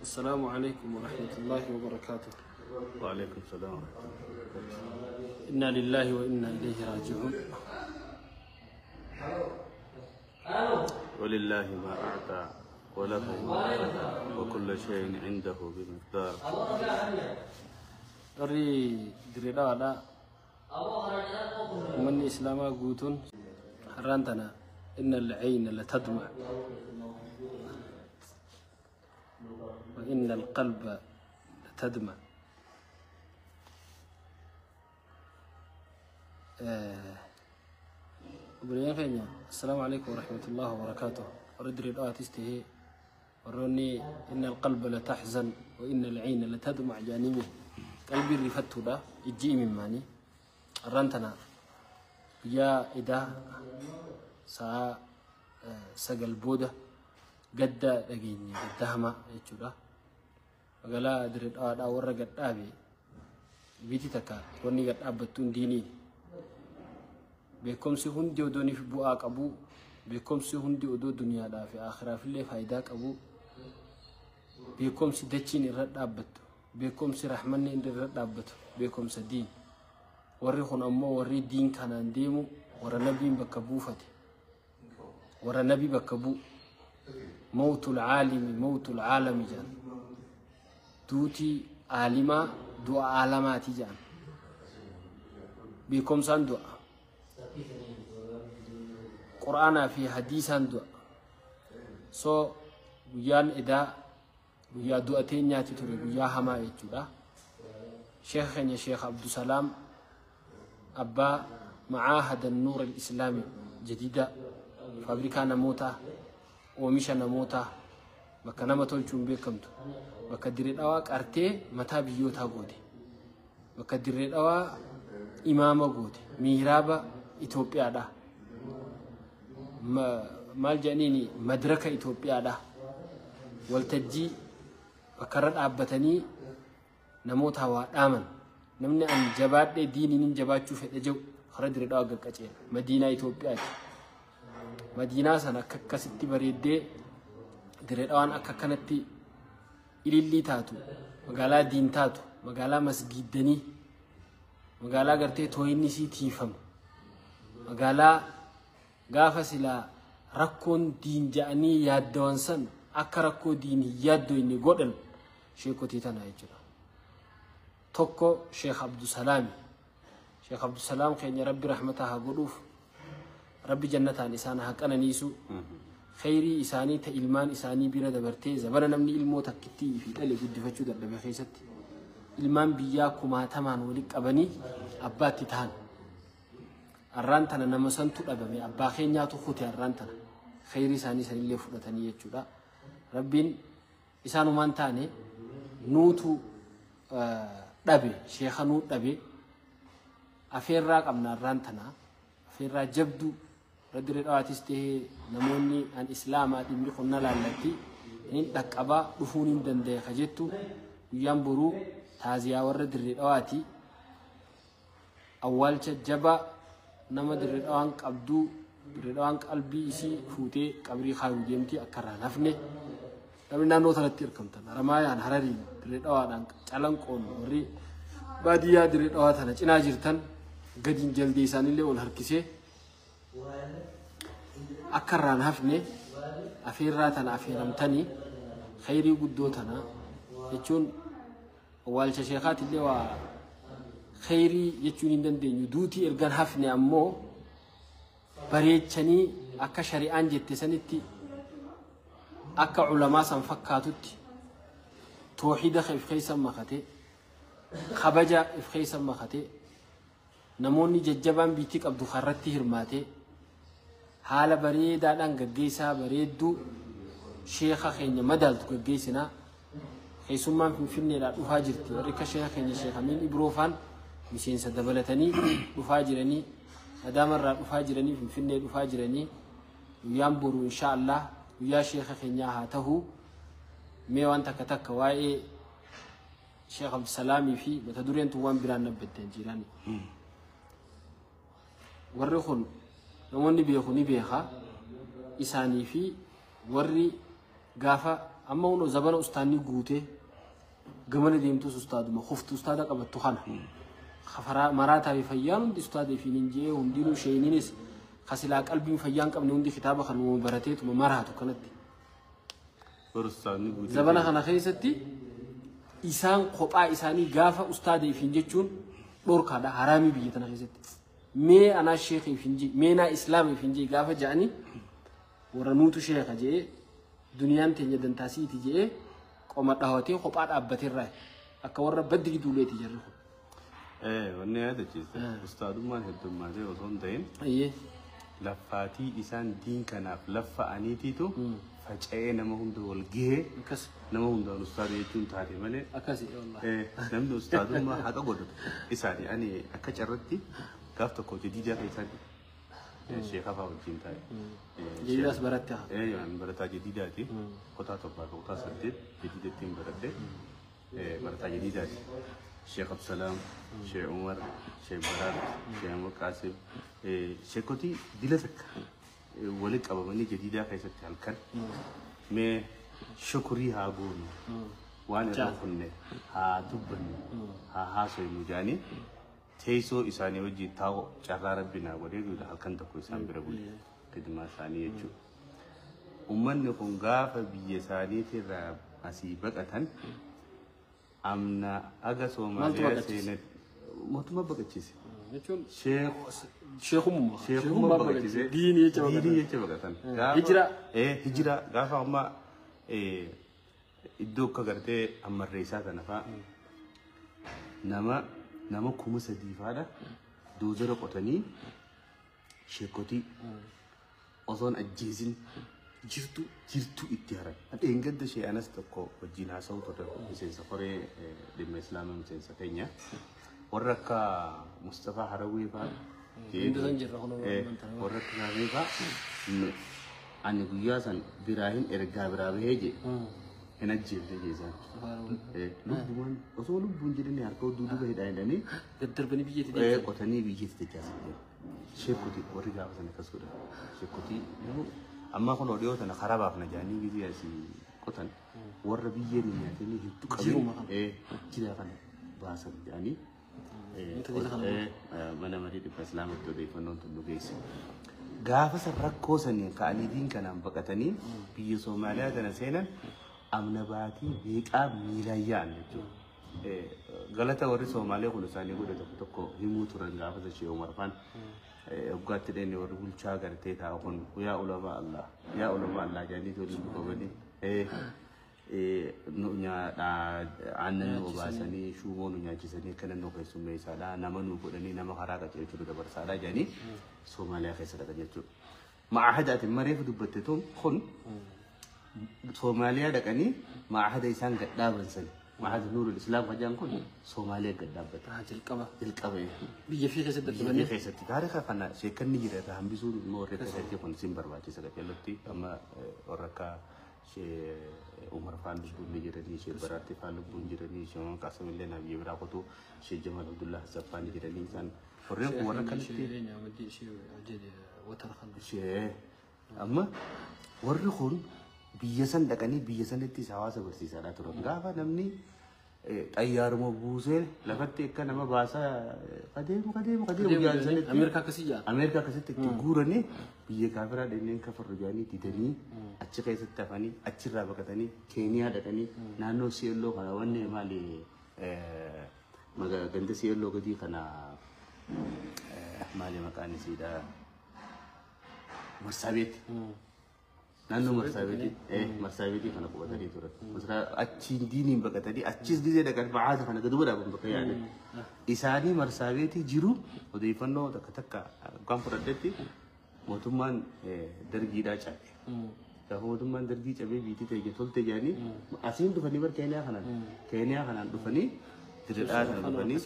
السلام عليكم ورحمة الله وبركاته. وعليكم السلام ورحمة الله وبركاته. إنا لله وإنا إليه راجعون. ولله ما أعطى وله ما أخذ وكل شيء عنده بمقدار. Warri Dirree Dhawaadhaa uummanni Islaamaa guutuun har'aan tana inna al-cayna latadma wa inna al-qalba latadma. Obboleeyyan keenya assalaamu alaikum warahmatullahi wabarakaatuh. Warri Dirree Dhawaatis tahee warroonni inna al-qalba latahzan wa inna al-cayna latadma jaanimi qalbiin rifattuudha ijji imimmaanii. Har'aan tana guyyaa idaa sa'a 9 booda gadda dhageenye, gadda hamaa jechuudha. Magaalaa Dirree Dhawaadhaa warra gad dhaabe biiti takka wanni gad dhaabbattuun diiniin. Beekumsi hundi odooniif bu'aa qabu, beekumsi hundi odoo duniyaadhaa fi aakhiraafillee faayidaa qabu, beekumsi dachiin irra dhaabbattu, beekumsi rahmanni irra dhaabbatu, beekumsa diin. Warri kun ammoo warri diin kanaan deemu warra nabiin bakka buufate, warra nabi bakka bu'u. Mawtul caalimi mawtul caalami jedhan. Duutii aalimaa du'a aalamaati jedhan. Beekumsaan du'a. Qur'aanaa fi hadiisaan du'a. So guyyaan edaa guyyaa du'a teenyaati ture, guyyaa hamaa jechuudha. Sheekha keenya Sheekh Abdusalaam abbaa Macaahada Nuur al-Islaami jadida, faabrikaa namootaa, oomisha namootaa, bakka nama tolchuun beekamtu, bakka Dirree Dhawaa qartee mataa biyyootaa goote, bakka Dirree Dhawaa imaama goote, miiraaba Itoophiyaadha. Maal jedhaniini madraka Itoophiyaadha. Waltajjii bakka irra dhaabbatanii namoota waa dhaaman. Namni an jabaadhee diiniin jabaachuu fedhe jiru karaa Dirree Dhawaa gaqqaceela. Madiinaa Itoophiyaati. Madiinaa sana akka akkasitti bareeddee Dirree Dhawaan akka akkanatti ilillii taatu, magaalaa diin taatu, magaalaa masgiiddanii, magaalaa gartee tooyinni isii tiifamu, magaalaa gaafa silaa rakkoon diin ja'anii yaaddawan san akka rakkoo diin hin yaaddoyne godhan sheekotii tana jechuudha. Tokko Sheekh Abdusalaami. Sheekh Abdusalaam keenya Rabbi rahmataa haa godhuuf, Rabbi jannataan isaan haa qananiisu. Khayrii isaanii ta ilmaan isaanii bira dabartee zabana namni ilmoo takkittii fi dhale guddifachuu dadhabe keessatti ilmaan biyyaa kumaatamaan walitti qabanii abbaatti ta'an. Arraan tana nama santu dhabame, abbaa keenyaatu kute arraan tana. Khayrii isaanii sanillee fudhatanii jechuudha. Rabbiin isaanumaan taane nuutu dhabe, sheekha nuu dhabe. Afeerraa qabna arraan tana, afeerraa jabduu warra Dirree Dhawaatis tahee namoonni an islaamaa dhimmi kun na laallatti inni dhaqqabaa dhufuun hin danda'e ka jettu guyyaan boruu taaziyaa warra Dirree Dhawaati. Awwaalcha jabaa nama Dirree Dhawaan qabduu, Dirree Dhawaan qalbii isii fuutee qabrii kaayuu deemti akka irraa hafne. Namni naannoo sanatti argamtan Haramaayaan, Harariin, Dirree Dhawaadhaan, Calanqoon, warri baadiyyaa Dirree Dhawaa tana cinaa jirtan gadiin jaldee isaanillee ol harkisee akka irraan hafne afeerraa tana afeeramtanii khayrii guddoo tana jechuun awwaalcha sheekaatillee waa khayrii jechuun hin dandeenyu. Duutii ergan hafne ammoo bareechanii akka shari'aan jette sanitti akka ulamaa san fakkaatutti toohida if keessa makate, kabaja if keessa makate, namoonni jajjabaan biitti qabdu karratti hirmaate haala bareedaadhaan gaggeessaa bareedduu sheekha keenya madaaltu gaggeessinaa. Keessummaan Finfinneedhaa dhufaa jirti. Warri akka sheekha keenya Sheekh Amiin Ibroofaan miseensa dabalatanii dhufaa jiranii, Adaamarraa dhufaa jiranii, Finfinnee dhufaa jiranii. Guyyaan boru insha Allah guyyaa sheekha keenyaa haa ta'u. Mee waan takka takka waa'ee Sheekh Abdusalaamii fi mata dureen tun waan biraan dhaabbatteen jirani. Warri kun namoonni beeku ni beeka. Isaanii fi warri gaafa Amma hunoo zabana ustaanni guutee gamana deemtus ustaaduma kuftu ustaada qabattu kana. Kafaraa maraataa fi fayyaan hundi ustaada fi hin jee hundinuu sheeniinis kasilaa qalbiin fayyaan qabne hundi kitaaba kanuma barateetuma maraatu kanatti. Ustaadni guutee. Zabana kana keessatti isaan kophaa isaanii gaafa ustaada ifiin jechuun dhorkaadha haraamii biyya tana keessatti. Mee anaa sheekha ifiin jee mee naa islaama ifiin jee gaafa ja'anii warra nuutu sheekha jee duniyaan teenya dantaasiiti jee qoma dhahawatee kophaa dhaabbateerraa akka warra baddi giduuleeti jarri kun. Wanni yaadachiiste ustaadummaan heddummaatee osoo hin ta'in Ayyee. laffaatii isaan diin kanaaf laffa'aniitiitu faca'ee nama hunda wal gahee Akkas nama hundaan ustaada jechuun taate malee akkasi wallahi. Namni ustaadummaa haqa godhatu isaani ani akka carratti gaaf tokko jadiidaa keessatti sheekaa fa'aa wajjin taa'e. Jadiidaas baratte haa. Ani barataa jadiidaati. Kutaa 7 fi kutaa 8 jadiidattiin baradhe barataa jadiidaati. Sheekh Absalaam, Sheekh Umar, Sheekh Baraar, Sheekh Amur Qaasim, sheekotii dila takka walitti qabamanii jadiidaa keessatti halkan mee shukurii haa goonu waan irra kunne haa dubbannu haa haasofnu jedhanii teessoo isaanii wajjin taa'u carraa rabbi naa godhee duudha halkan tokko isaan bira bule khidmaa isaanii jechuudha. Uummanni kun gaafa biyya isaaniitirraa asii baqatan amna aga Soomaaliyaa baqachiise? seenan mootummaa baqachiise. Jechuun Sheekh sheekummaa. Sheekummaa baqachiise. Diinii jecha baqatan. Diinii jecha baqatan. Hijiraa. Hijiraa gaafa amma iddoo akka gartee ammarreessaa kana fa'a nama 3,000 faadha doozera qotanii sheekotii osoon ajjeesin jirtu itti haran. Dheengadda ishee anas tokko wajjin haasa'u turre miseensa koree dhimma islaamaa miseensa keenya. Warra akka Mustafaa Harawwee fa'a. Hundi san jirra kun Warra akka Harawwee fa'a. Ani guyyaa san biraa hin ergaa biraa bahee jee hin ajjeefne jee isaan. Lubbuun osoo lubbuun jedhanii harka duuba hidhaa hidhanii Daddarbanii biyyatti deebisan. Qotanii biyyatti dachaasan jiru. Sheekotii warri gaafa sana akkas godhan. Sheekotii amma kun dhiyoo tana karaa baafna jedhanii gizee asii qotan warra biyyeen hin nyaatinii hedduu qabee Jiruma kana. Jira kana baasan jedhanii Wanta jila kana mana marii dhibba islaamatti odeeffannoon tun nu geesse. Gaafa san rakkoo saniin ka'anii diin kanaan baqatanii biyya Soomaaliyaa tana seenan amna baatii meeqaa miilaan yaa'an jechuudha. Galata warri Soomaaliyaa kun isaanii godhe tokko tokko himuu turan gaafa san Sheekh Umar faan. Waggaatti dheenye warri bulchaa gartee taa'u kun yaa ulamaa Allah yaa ulamaa Allah jedhanii waliin qabanii nu nyaadhaa aannan nu obaasanii shuumoo nu nyaachisanii akkana nu keessummeessaadha nama nu godhanii nama karaa qajeelchuu nu dabarsaadha jedhanii Soomaaliyaa keessa dhaqan jechuudha. Ma'aahada ati mareef dubbatte tun kun Soomaaliyaa dhaqanii ma'aahada isaan gadhaaban sani. Ma'aahada Nuurul Islaam hajaan kun Soomaaliyaa gadhaabbate. Jalqaba. Jalqaba. Biyya fi keessatti Biyya dadhabanii. keessatti taarika kana sheekanni jira irraa hambisuun immoo warra keessatti kun sin barbaachisa qajeellotti amma warra akka Umar faan lubbuun ni jiranii, Sheekh Baraatti faan lubbuun jiranii, Sheekh Muhammad Qaasim illee naa biyya biraa qotu, Sheekh Jamal Abdullah Zaffaan ni jiranii isaan warreen kun warra kanatti Shee amma warri kun biyya san dhaqanii biyya sanattis hawaasa barsiisaadhaa turan. Gaafa namni xayyaaruma buusee lafatti akka nama baasaa kadeemu kadeemu kadeemu biyya sanitti Ameerikaa akkasii jaa. Ameerikaa akkasitti itti guuranii biyya kaafiraa dhenneen kafarru jedhanii didanii achi keessatti hafanii achirraa baqatanii Keeniyaa dhaqanii naannoo Si'elloo kana wanni maali ganda Si'elloo gadii kana maali maqaan isiidha Marsaabeetti. Naannoo Marsaabeetti Marsaabeetti kana qubatanii turan. Achiin diiniin baqatanii achis gizee dhaqan ma'aasa kana gadi godhaa bakka yaa'an. Isaanii Marsaabeetti jiru odeeffannoo takka takka kan fudhadhetti mootummaan dargiidhaa cabe. Gaafa mootummaan dargii cabee biitii ta'e tolte jedhanii asiin dhufanii bar Keeniyaa kanaan Keeniyaa kanaan dhufanii diriiraa kana dhufanii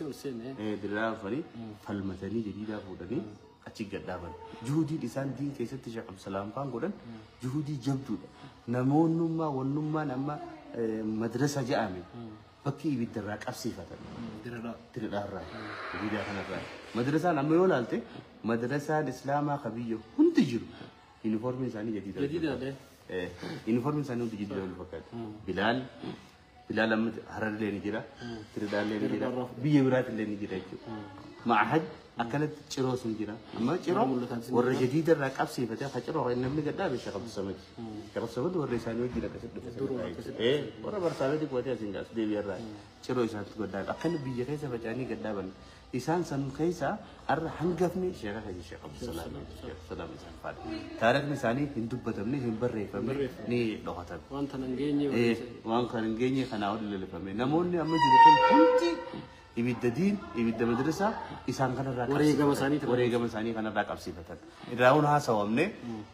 diriiraa dhufanii falmatanii jadiidaa fuudhanii achi gadhaaban. Juhudiin isaan diin keessatti Sheekh Abdusalaam faan godhan juhudii jabduudha. Namoonnummaa wannummaan amma madrasa jedhame bakki ibiddarraa qabsiifatan. Diriiraarraa jadiidaa kanarraa. Madrasaan amma yoo ilaalte madrasaan islaamaa ka biyya hundi jiru yuunifoormiin isaanii jadiida. Jadiidaadha. Uniformiin isaanii hundi jiddu wal fakkaata. Bilaal Bilaal amma Hararlee ni jira, Tiridaallee ni jira, biyya biraatillee ni jira jechuudha. Ma'ahad akkanatti ciroos ni jira. Amma ciroo warra jadiida irraa qabsiifatee akka ciroo namni gadhaabe Sheekh Abdussamad. Sheekh Abdussamad warra isaanii wajjin akkasitti dhufe. Warra Marsaabeetii qubatee asiin gaas deebi'ee irraa ciroo isaatti gadhaabe. Akkana biyya keessa faca'anii gadhaaban. Isaan san keessa har'a hangafni Sheekha keenya Sheekh Abdusalaam Sheekh Abdusalaam isaan faadha. Taarikhni isaanii hin dubbatamne hin barreeffamne ni dhokatan. Waan tan hin geenye. Waan kan hin geenye kanaa ol lalifame. Namoonni amma jiru kun hundi ibidda diin ibidda madrasaa isaan kanarraa Wareegama isaanii ta'e. Wareegama isaanii kanarraa qabsiifatan. Irraa hun haasawamne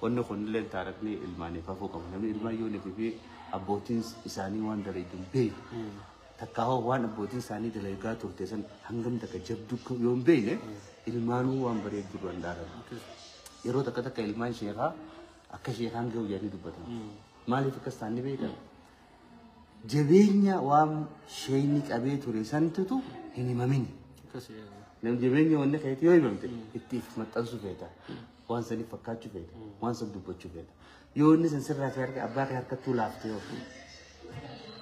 wanni kun illee taarikhni ilmaaniif hafuu qaba. Namni ilmaan yoo fi abbootiin isaanii waan dalagan beeku. Takka hoo waan abbootiin isaanii dalagaa turte san hangam takka jabduu yoo hin beekne ilmaanuu waan bareedu duraan dhaaran. Yeroo takka takka ilmaan sheekaa akka sheekaan gahu jedhanii dubbatan. Maaliif akkas ta'an ni beekan? Jabeenya waan sheeyni qabee ture santutu hin himamin. Nam jabeenya wanni keeti yoo himamte itti if maxxansuu feeta. Waan saniif fakkaachuu feeta. Waan san dubbachuu feeta. Yoo inni san sirraa fi harka abbaa kee harkattuu laafte yoo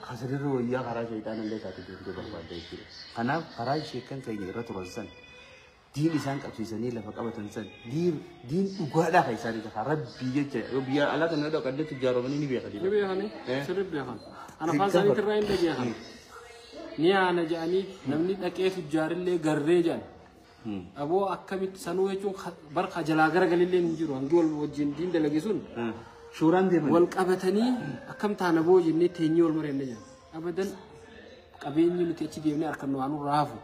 kasadirra wayyaa karaa shayxaan illee taate deemtee barbaadda jechuudha. Kanaaf karaa sheekan keenya irra turan san diin isaan qabsiisanii lafa qabatan san diin dhugaadhaa kan isaanii ta'a rabbii jecha yoo biyya alaa kana dhaqan tujjaaromanii ni beekan. Ni beekani sirri beekan. Ana afaan isaaniitti irraa hin dhageekan. Ni aana jedhanii namni dhaqee tujjaarillee garree jedhan. Aboo akkamitti sanuu jechuun barka jalaa garagalillee hin jiru hangi wal wajjin diin dalage sun. Suuraan deeman. Wal qabatanii akkam taana boo jennee teenyee wal mari'anne jedhan. Abadan qabeenyi nuti achi deemnee harka nu aanu raafu.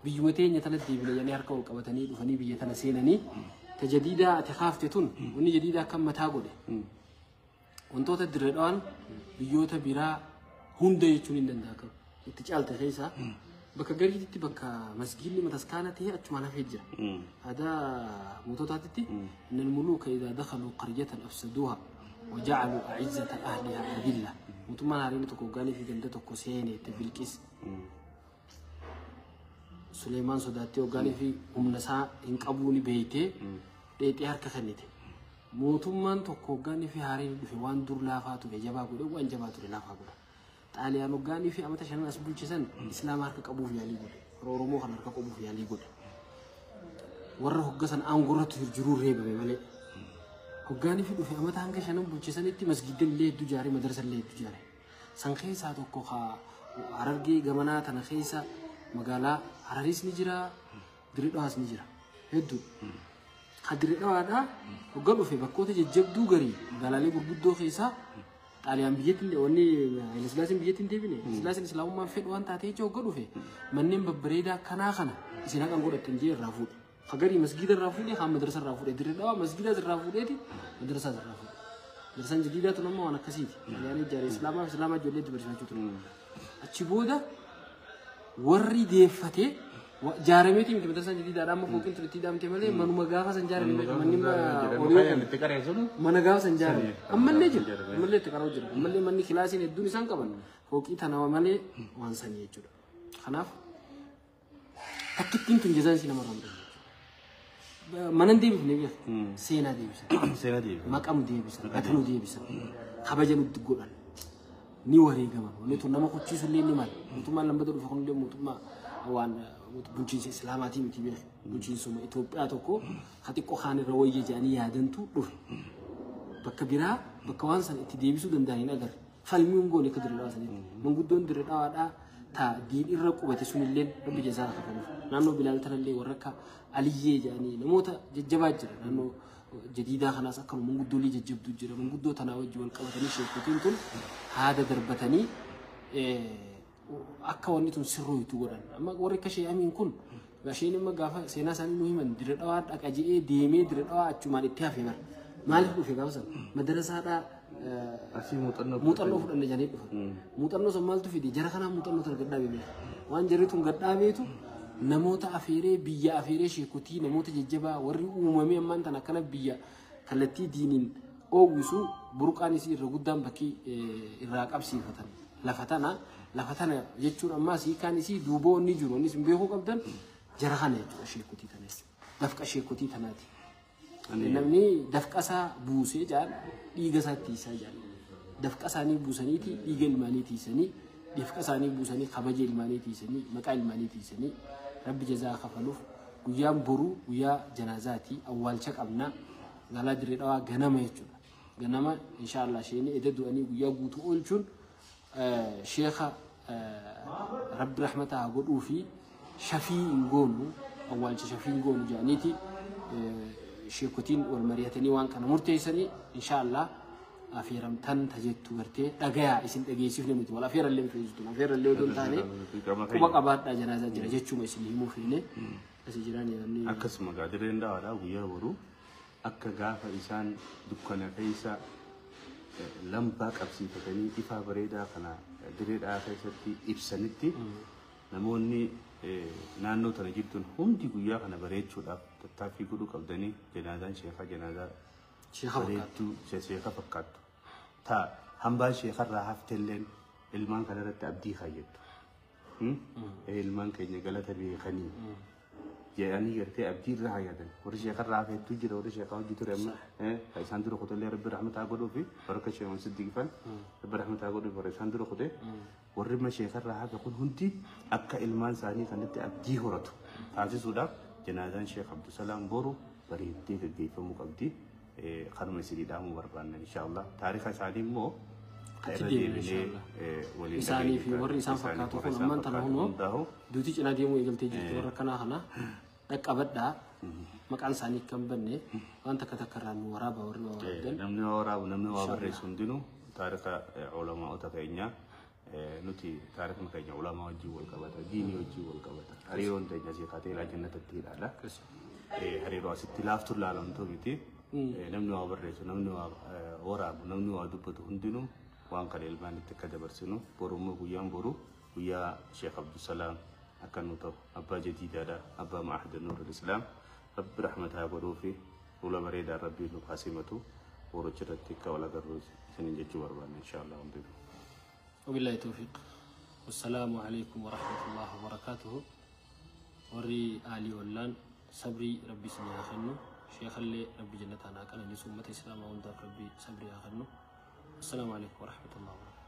Biyyuma teenya tana deebine jedhanii harka wal qabatanii dhufanii biyya tana seenanii ta jadiidaa ati kaafte tun wanni jadiidaa akkam mataa godhe. Wantoota dirree dhawaan biyyoota biraa hunda jechuun hin danda'amu. Itti caalte keessaa bakka gariitti bakka masgiidni mataskaana ta'e achumaan hafee jira. Aadaa moototaatitti innal muluuka idaa dakhaluu qaryatan afsaduuha waja'aluu a'izzata ahlihaa adilla. Mootummaan haaraan tokko hoggaanii fi ganda tokko seenee itti bilqis. Suleemaan sodaattee hoggaanii fi humna isaa hin qabuu ni beeytee dheexee harka kennite. Mootummaan tokko hoggaanii fi haaraan dhufe waan dur laafaa ture jabaa godhe waan jabaa ture laafaa godhe. Xaaliyaan hoggaanii fi amata shanan as bulchisan islaama harka qabuuf yaalii godhe. Warra Oromoo kan harka qabuuf yaalii godhe. Warra hoggasan aangorratti jiruu reebame malee. Hoggaanii fi dhufe amata hanga shanan bulchisanitti masgiidda illee hedduu ijaare madarasa illee hedduu ijaare. San keessaa tokko Harargee gamanaa tana keessa magaalaa Hararis ni jira, Dirree Dhawaas ni jira. Hedduu. Ha Dirree Dhawaadhaa hogga dhufe bakkoota jajjabduu garii magaalaalee gurguddoo keessaa Xaaliyaan biyyatti wanni Hayilasillaaseen biyyatti hin deebine. Hayilasillaaseen islaamummaan fedhu waan taatee jecha hogga dhufe manneen babbareedaa kanaa kana isin haqan godhattan jee irraa fuudhe. Ha garii masgiida irraa fuudhe, haan madarasa irraa fuudhe. Dirree Dhawaa masgiida irraa fuudheeti madarasa irraa fuudhe. Madarasaan jadiidaa tun amma waan akkasiiti. Xaaliyaan ijaare islaamaa fi islaamaa ijoollee itti barsiifachuu ture. Achi booda warri deeffatee jaarameetii miti madarasaan jadiidaadha amma fooqiin ture itti hidhamte malee manuma gaafa san jaarame manni mana gaafa san jaarame ammallee jira ammallee itti qaroo jira ammallee manni kilaasiin hedduun isaan qaban fooqii tana malee waan sanii jechuudha. Kanaaf takkittiin tun jazaan isii namarraa hin jechuudha. Mana hin deebifne beektu seenaa deebisan. Seenaa deebisan. Maqamu deebisan gata nu deebisan kabaja nutti godhan. Ni wareegaman wanni tun nama kuchiisu illee ni mala mootummaan lambata dhufe kunillee mootummaa waan bulchiinsa islaamaatii miti beeku bulchiinsuma Itoophiyaa tokko ha xiqqoo kaan irra wayya jedhanii yaadantu dhufe bakka biraa bakka waan san itti deebisuu danda'an hin agarre falmii hin goone akka Dirree Dhawaa sanitti manguddoon Dirree Dhawaadhaa ta diin irra qubate sunillee rabbi jazaa kafaluuf naannoo Bilaal tanallee warra akka Aliyyee jedhanii namoota jajjabaa jira naannoo jadiidaa kanaas akkuma manguddoolee jajjabduu jira manguddoo tanaa wajji wal qabatanii sheekotiin tun haada darbatanii akka wanni tun sirrooytu godhan amma warri akka Shee Amiin kun isheen amma gaafa seenaa isaanii nu himan Dirree Dhawaa dhaqa je'ee deemee Dirree Dhawaa achumaan itti hafe bara maaliif dhufe gaafa sana madarasaadhaa muuxannoo fudhanne jedhanii dhufan muuxannoo san maaltu fide jara kanaa muuxannoo tana gadhaabe beeka waan jarri tun gadhaabeetu namoota afeeree biyya afeeree sheekotii namoota jajjabaa warri uumamee ammaan tan akkana biyya kallattii diiniin oowwisu burqaan isii irra guddaan bakkii irraa qabsiifatan lafa tana jechuun ammaas hiikaan isii duuboo inni jiru innis hin beekuu qabdan jara kana jechuudha sheekotii tanas dafqa sheekotii tanaati. Namni dafqa isaa buusee jaan dhiiga isaa itti isaa jaan. Dafqa isaanii buusaniiti dhiiga ilmaanii tiisanii, dafqa isaanii buusanii kabaja ilmaanii tiisanii, maqaa ilmaanii tiisanii rabbi jazaa kafaluuf. Guyyaan boruu guyyaa janaazaati, awwaalcha qabna magaalaa Dirree Dhawaa ganama jechuudha. Ganama inshaallah isheen edda du'anii guyyaa guutuu oolchuun sheekha rabbi rahmata haa godhuu fi shafii hin goonu, awwaalcha shafii hin goonu jedhaniiti sheekotiin wal mari'atanii waan kana murteessanii. Inshaallah afeeramtan tajettu gartee dhagayaa isin dhageessifne miti, wal afeerallee miti jechuudha. Afeerallee otoo hin taane quba qabaadhaa, janaazaa jira jechuuma isin himuu feene asii jiraan namni. Akkasuma gaa Dirreen Dhawaadhaa guyyaa boruu akka gaafa isaan dukkana keessa lambaa qabsiifatanii ifaa bareedaa kana Dirree Dhawaa keessatti ibsanitti, namoonni naannoo tana jirtun hundi guyyaa kana bareechuudhaaf tattaaffii godhuu qabdanii. Janaazaan sheekaa janaazaa sheeka fakkaatu. Bareedduu sheeka fakkaattu taa hambaan sheekarraa haftelleen ilmaan kana irratti abdii kaayyattu. Ilmaan keenya galata beekanii jedhanii gartee abdii irra hayyatan. Warri sheekarraa hafe hedduu jira, warri sheekaa hojii ture amma kan isaan dura kutellee rabbi rahmataa godhuu fi baraka sheekan siddiqifan rabbi rahmataa godhuu fi warra isaan dura kute. Warri amma sheekarraa hafe kun hundi akka ilmaan isaanii kanatti abdii horatu taasisuudhaaf janaazaan Sheekh Abdusalaam boru bareeddee gaggeeffamuu qabdi. Kanuma isinii dhaamuu barbaanna inshaallah. Taarika isaanii immoo kan irra Itti deemna deebinee inshaallah. Waliin Isaanii fi dhageenya. warri isaan Isaanii fakkaatu warra kun isaan ammaan tana fakkaatu hunoo hundaa'u. Duuti cinaa deemuu eegaltee jirti. Warra kanaa kana dhaqqabadhaa, maqaan isaanii kan banne waan takka takka irraa nu waraaba warri waa waraabdan. Namni waa waraabu, namni waa barreessu hundinuu taarika ulamaa'ota keenyaa, nuti taarikni keenya ulamaa wajjin wal qabata, diinii wajjin wal qabata. Hariiroon teenya asii kaatee ilaa jannatatti ilaala. Hariiroo asitti laaftu ilaalamtu miti. Namni waa barreessu, namni waa waraabu, namni waa dubbatu hundinuu waan kana ilmaan itti akka dabarsinu, borummoo guyyaan boru guyyaa Sheekh Abdusalaam akka nu ta'u, abbaa jadiidaadha, abbaa Ma'ahda Nuurul Islaam, rabbi rahmataa godhuu fi fuula bareedaa rabbiin nu kaasimatu, boricha irratti akka wal agarru isiniin jechuu barbaanna inshaallah hundinuu. وبالله التوفيق والسلام عليكم ورحمة الله وبركاته. Warri aalii ollaan sabrii rabbi isin haa kennu, sheekallee rabbi jannataan haa qananiisu, ummata islaamaa hundaaf rabbi sabrii haa kennu. Assalaamu alaikum warahmatullahi wabarakatuh.